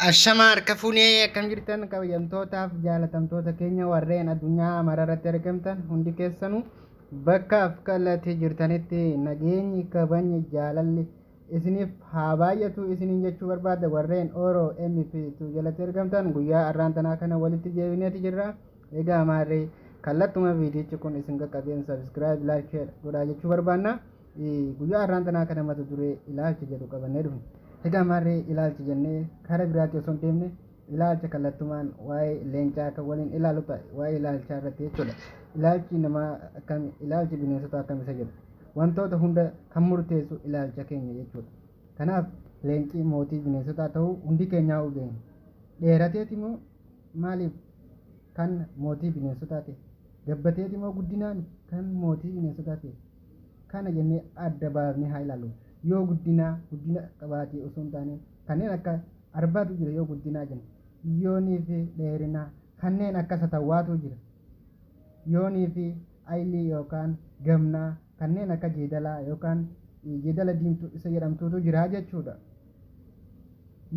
Ashama harka fuunee akkam jirtan kabajamtootaaf jaalatamtoota keenya warreen addunyaa maraarratti argamtan hundi keessanuu bakkaaf kallattii jirtanitti nageenyi kabajni jaalalli isiniif haa baay'atu isiniin jechuu barbaada. Warreen Oro MP2 jalatti argamtan guyyaa har'aan tanaa kana walitti deebineeti jirra. Egaa maarree kallattuma viidiyichi kun isin qaqqabeen subscribe, like, share godhaa jechuu barbaanna. Guyyaa har'aan tanaa kana mata duree ilaalcha jedhu qabannee dhufne. Egaa maarree ilaalcha jennee karaa biraatti osoo hin deemne ilaalcha kallattumaan waa'ee leencaa kan waliin ilaalu ta'a, waa'ee ilaalchaa irratti jechuudha. Ilaalchi namaa akkami, ilaalchi bineensotaa akkam isa jedhu. Wantoota hunda kan murteessu ilaalcha keenya jechuudha. Kanaaf leenci mootii bineensotaa ta'uu hundi keenyaa beekna. Dheerateeti moo maaliif kan mootii bineensotaa ta'e? Gabbateeti moo guddinaan kan mootii bineensotaa ta'e? Kana jennee adda baafnee haa ilaallu. Yoo guddinaa guddina qabaatee osoo hin taane kanneen akka arbaatu jira yoo guddinaa jenna. Yoonii fi dheerinaa kanneen akka satawwaatu jira. Yoonii fi ayilii yookaan gamnaa kanneen akka jeedalaa yookaan jeedala diimtuu isa jedhamtuutu jira jechuudha.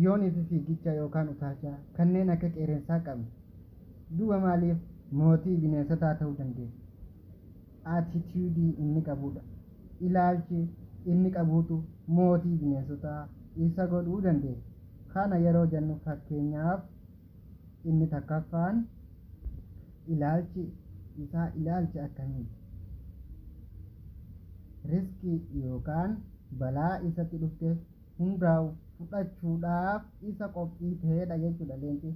Yoonii fi fiigicha yookaan utaalchaa kanneen akka qeerransaa qabna. Duuba maaliif mootii bineensotaa ta'uu dandeenya? Attitude inni qabudha. Ilaalchi inni qabuutu mootii bineensotaa isa godhuu dandeenya. Kana yeroo jennu fakkeenyaaf inni takkaffaan ilaalchi isaa ilaalcha akkamiiti? Risk yookaan balaa isatti dhufte hundaa'u fudhachuudhaaf isa qophii ta'edha jechuudha leenci.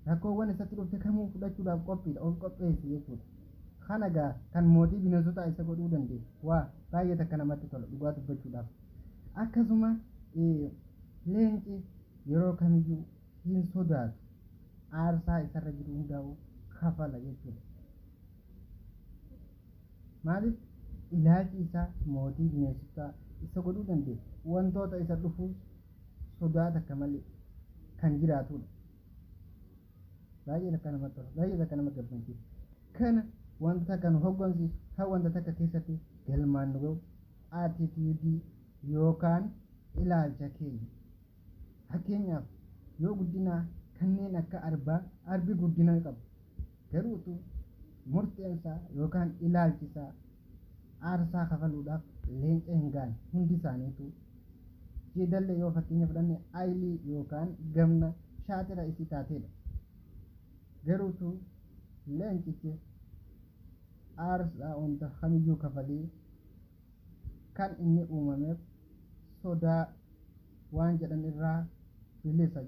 Rakkoowwan isatti dhufte kamuu fudhachuudhaaf qophiidha, of qopheesse jechuudha. Kana gaa kan mootii bineensotaa isa godhuu dandeessu. Waa baay'ee takka namatti tola dhugaa dubbachuudhaaf. Akkasuma leenci yeroo kamiyyuu hin sodaatu. Aarsaa isarra jiru hundaa'u kafala jechuudha. Maaliif ilaalchi isaa mootii bineensotaa isa godhuu dandeessu. Wantoota isa dhufuus sodaa takka malee kan jiraatudha. Baay'ee takka namatti tola. Baay'ee takka nama gammachiisa. Kana wanta takka nu hoggansiisu kan wanta takka keessatti galmaan nu ga'u attitude yookaan ilaalcha keenya. Fakkeenyaaf yoo guddinaa kanneen akka arbaa, arbi guddina qabu. Garuutu murteensaa yookaan ilaalchi isaa aarsaa kafaluudhaaf leenca hin gaane hundi isaaniitu. Jeedallee yoo fakkeenya fudhanne ayilii yookaan gamna shaatira isii taateedha. Garuutu leencichi aarsaa wanta kamiyyuu kafalee kan inni uumameef sodaa waan jedhan irraa bilisa.